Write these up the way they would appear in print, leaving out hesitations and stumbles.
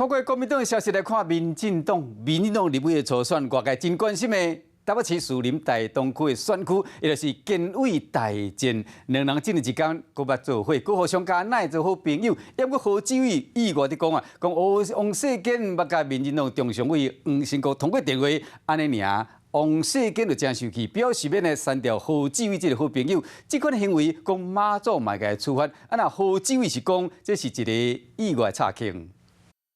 看過國民黨的消息來看，民進黨民進黨立委的初選，外界真關心的台北市士林大東區的選區，伊就是監委大戰，兩人這一工閣捌做伙，閣互相加奶做好朋友。猶閣何志偉意外地講啊，講哦，王世堅捌佮民進黨中常委黃興國通過電話，按呢爾。王世堅就誠生氣，表示欲來刪掉何志偉這个好朋友，這款行為講馬祖嘛會共處罰。啊，若何志偉是講這是一个意外插坑。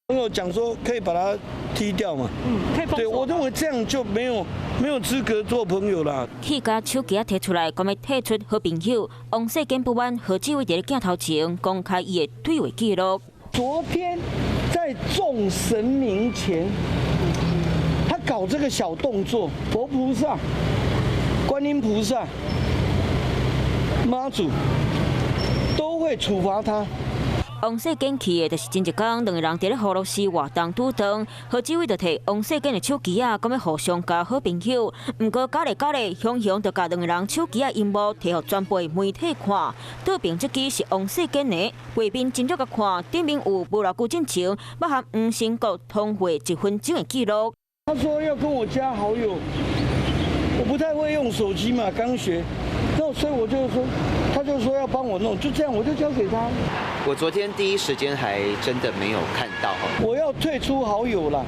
朋友講說可以把他踢掉嘛？嗯，可以。對，我認為這樣就沒有資格做朋友啦。去共手機仔提出來，講欲退出好朋友。王世堅不滿何志偉佇咧鏡頭前公開伊的對話記錄。昨天在眾神明前，他搞這個小動作，佛菩薩、觀音菩薩、媽祖都會處罰他。王世堅氣的，就是前一工兩个人佇咧葫蘆寺活動拄著，何志偉就提王世堅的手機仔，講欲互相加好朋友。毋過加咧加咧，雄雄就共兩个人手機仔螢幕提予全部的媒體看。倒爿這支是王世堅的，畫面真足共看，頂面有無偌久進前，捌和黃興國通話一分鐘的記錄。他說要跟我加好友，我不太會用手機嘛，剛學，那所以我就說，他就說要幫我弄，就這樣，我就交給他。我昨天第一時間還真的沒有看到。我要退出好友了，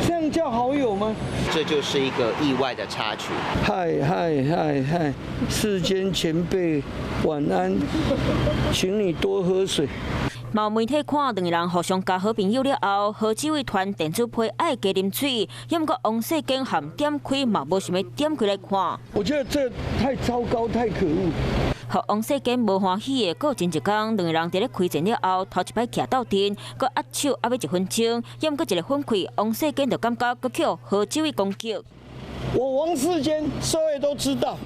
這樣叫好友嗎？這就是一個意外的插曲。嗨嗨嗨嗨，世堅前輩晚安，請你多喝水。嘛媒體看兩个人互相加好朋友了後，何志偉傳電子批愛加啉水，猶閣王世堅含點開嘛無想欲點開來看。我覺得這太糟糕，太可惡。予王世堅無歡喜的，閣前一工兩个人佇咧開戰了後，頭一擺徛鬥陣，閣握手猶欲一分鐘，猶閣一个粉氣，王世堅就感覺閣予何志偉攻擊。我王世堅，社會都知道，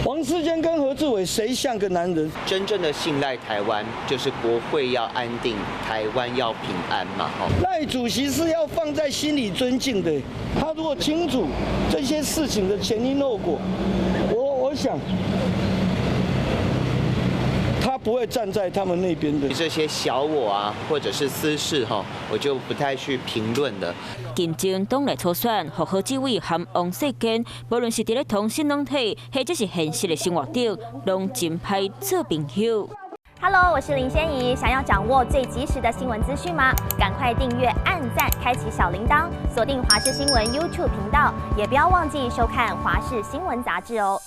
王世堅跟何志偉誰像個男人？真正的信賴台灣，就是國會要安定，台灣要平安嘛。賴主席是要放在心裡尊敬的，他如果清楚這些事情的前因後果，我想，他不會站在他們那邊的。這些小我啊，或者是私事哈，我就不太去評論了。近前黨內初選，予何志偉和王世堅，無論是佇咧通訊軟體，或者是現實的生活中，攏真歹做朋友。 Hello，我是林仙怡。想要掌握最及時的新聞資訊嗎？趕快訂閱、按讚、開啟小鈴鐺，鎖定華視新聞 YouTube 頻道，也不要忘記收看華視新聞雜誌哦。